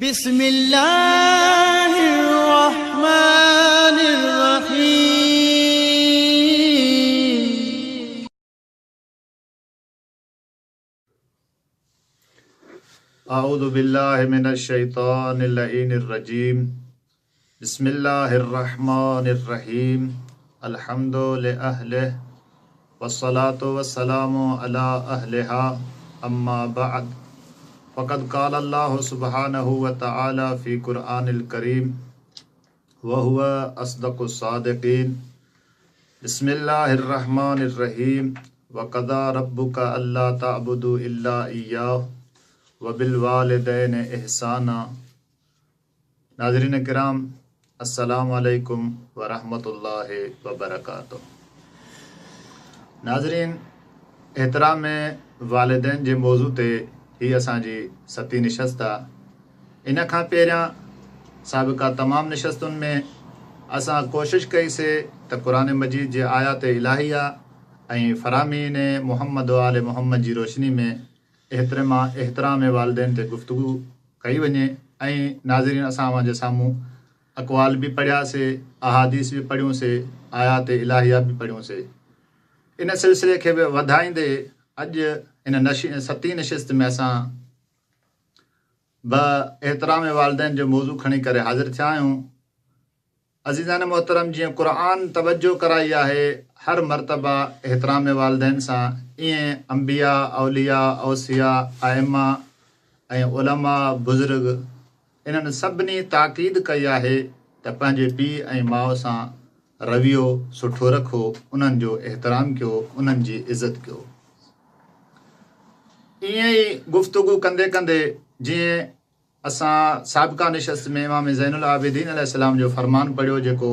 بسم الله الرحمن الرحيم. اعوذ بالله من الشيطان اللعين الرجيم بسم الله الرحمن الرحيم الحمد لأهله والصلاة والسلام على أهلها أما بعد فقد قال الله سبحانه وتعالى في قرآن الكريم وهو أصدق الصادقين بسم الله الرحمن الرحيم وقضى ربك ألا تعبدوا إلا إياه وبالوالدين إحسانا ناظرين ڪرام السلام عليڪم ورحمة الله وبرڪاته ناظرين احترام والدين جي موضوع تي هي اسان جي ستين نشست آ ان کان پهريان سابقه تمام نشستن ۾ اسان ڪوشش ڪئي سي ته قرآن مجيد جي آيات الاهيه ۽ فرامين محمد و آل محمد جي روشني ۾ احترام والدين تي گفتگو ڪئي وڃي ۽ ناظرين اسان اوهان جي سامهون اقوال به پڙهيا سي، احاديث به پڙهيون سي، آيات الاهيه به پڙهيون سي. ان سلسلي کي به وڌائيندي اڄ ان ستين نشست ۾ اسان به احترام والدين جو موضوع کڻي ڪري حاضر ٿيا آهيون. عزيزان محترم جيئن قرآن توجه ڪرائي آهي هر مرتبه احترام والدين سان ايئن انبياء، اولياء، اوصياء، ائمه ۽ علماء بزرگ انهن سڀني تاڪيد ڪئي آهي ته پنهنجي پيء ۽ ماء سان رويو سٺو رکو انهن جو احترام ڪيو انهن جي عزت ڪيو. ايئن ئي گفتگو ڪندي ڪندي جيئن اسان سابقه نشست ۾ امام زين العابدين عليه السلام جو فرمان پڙهيو جيڪو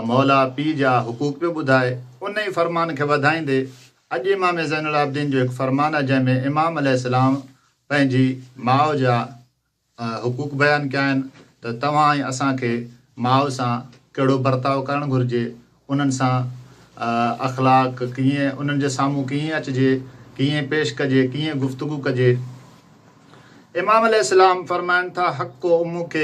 مولا پيء جا حقوق پيو ٻڌائي، ان ئي فرمان کي وڌائيندي اڄ امام زين العابدين جو هڪ فرمان آهي جنهن ۾ امام عليه السلام پنهنجي ماء جا حقوق بيان ڪيا آهن ته توهان ۽ اسان کي ماء سان ڪهڙو برتاء ڪرڻ گهرجي، انهن سان اخلاق ڪيئن، انهن جي سامهون ڪيئن اچجي، ڪيئن پيش ڪجي، ڪيئن گفتگو ڪجي. امام عليه السلام فرمائن ٿا، حق امک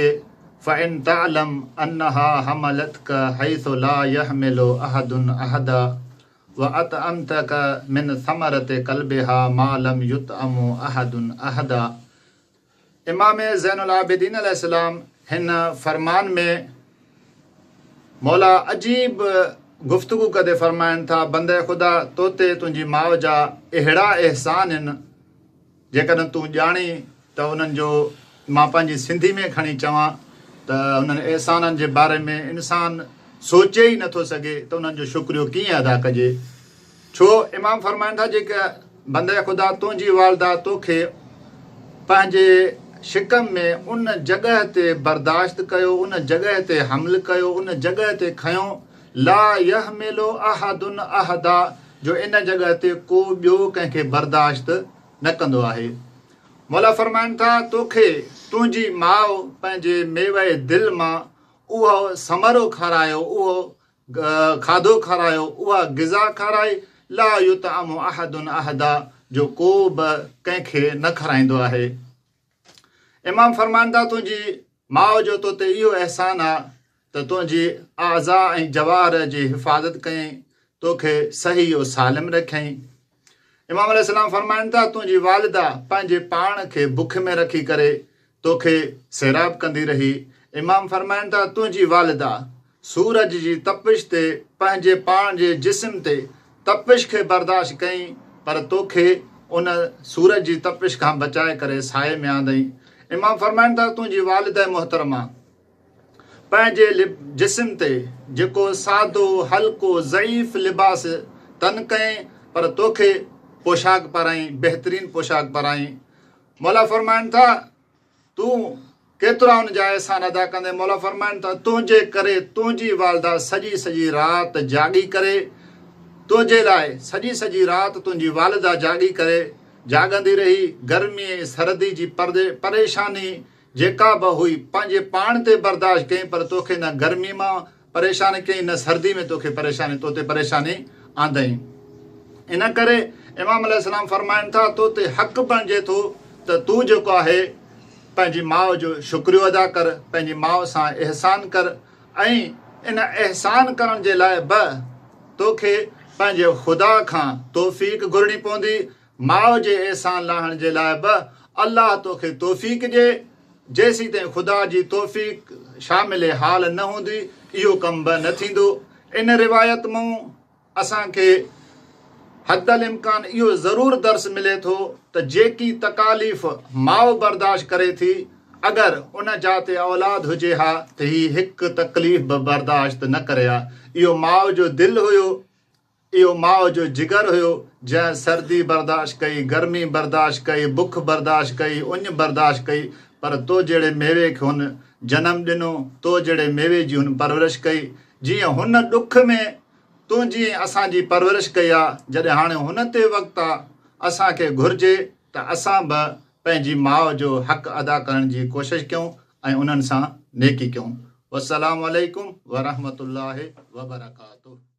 فان تعلم انها حملتک حيث لا يحمل احد احدا واطعمتک من ثمرة قلبها ما لم يطعم احد احدا. امام زين العابدين عليه السلام هن فرمان ۾ مولا عجيب گفتگو ڪندي فرمائن ٿا، بنده خدا تو تي تنهنجي ماء جا اهڙا احسان هن، جيڪڏهن تون ڄاڻين ته انهن جو مان پنهنجي سنڌي ۾ کڻي چوان ته انهن احسانن جي باري ۾ انسان سوچي ئي نٿو سگهي ته انهن جو شڪريو ڪيئن ادا ڪجي. ڇو امام فرمائن ٿا جيڪا بنده خدا تنهنجي والده توکي پنهنجي شڪم ۾ ان جڳهه تي برداشت ڪيو ان جڳهه تي حمل ڪيو ان جڳهه تي کنيو لا يحمل احد احدا جو ان جڳهه تي ڪو ٻيو ڪنهن کي برداشت نه ڪندو آهي مولا فرمائن ٿا توکي تنهنجي ماء پنهنجي ميوه دل مان اهو ثمرو کارايو اهو کاڌو کارايو، اها غذا کارائي، لا يطعم احد احدا جو ڪو به ڪنهن کي نه کارائيندو آهي. امام فرمائن ٿا تنهنجي ماء جو تو تي اهو احسان آ ته تنهنجي اعضاء ۽ جوارح جي حفاظت ڪيائين، توکي صحيح و سالم رکيائين. امام عليه السلام فرمائن ٿا تنهنجي والده پنهنجي پاڻ کي بک ۾ رکي ڪري توکي سيراب ڪندي رهي. امام فرمائن ٿا تنهنجي والده سورج جي تپش تي پنهنجي پاڻ جي جسم تي تپش کي برداشت ڪئين پر توکي ان سورج جي تپش کان بچائي ڪري سائي ۾ آندئين. امام فرمائن ٿا تنهنجي والده محترمه پنهنجي جسم تي جيڪو سادو هلڪو ضعيف لباس تن ڪئين پر توکي پوشاڪ پارائين بهترين پوشاڪ پارائين. مولا فرمائن ٿا تون ڪيترا ان جا احسان ادا ڪندين؟ مولا فرمائن ٿا، تنهنجي ڪري تنهنجي والده سڄي سڄي رات جاڳي ڪري تنهنجي لاء سڄي سڄي رات تنهنجي والده جاڳي ڪري جاڳندي رهي، گرمي ۽ سردي جي پريشاني جيڪا به هئي پنهنجي پاڻ تي برداشت ڪيائين پر توکي نه گرمي مان پريشان ڪيائين نه سردي ۾ توکي پريشاني تو تي پريشاني آندائين. ان ڪري امام عليه السلام فرمائن ٿا تو تي حق بڻجي ٿو ته تون جيڪو آهي پنهنجي ماء جو شڪريو ادا ڪر، پنهنجي ماء سان احسان ڪر ۽ ان احسان ڪرڻ جي لاء به توکي پنهنجي خدا کان توفيق گهرڻي پوندي، ماء جي احسان لاهڻ جي لاء به الله توکي توفيق ڏئي، جيسيتائين خدا جي توفيق شامل حال نه هوندي اهو ڪم به نه ٿيندو. ان روايت مون اسان کي حد الامڪان اهو ضرور درس ملي ٿو ته جيڪي تڪاليف ماء برداشت ڪري ٿي اگر ان جا تي اولاد هجي ها ته هي هڪ تڪليف به برداشت نه ڪري ها. اهو ماء جو دل هيو، اهو ماء جو جگر هيو جنهن سردي برداشت ڪئي، گرمي برداشت ڪئي، بک برداشت ڪئي، اڃ برداشت ڪئي پر تو جهڙي ميوي کي هن جنم ڏنو، تو جهڙي ميوي جي هن پرورش ڪئي. جيئن هن ڏک ۾ تنهنجي ۽ اسان جي پرورش ڪئي آ، جڏهن هاڻي هن تي وقت آ، اسان کي گهرجي ته اسان به پنهنجي ماء جو حق ادا ڪرڻ جي ڪوشش ڪيون ۽ انهن سان نيڪي ڪيون. والسلام عليڪم ورحمة الله وبرڪاته.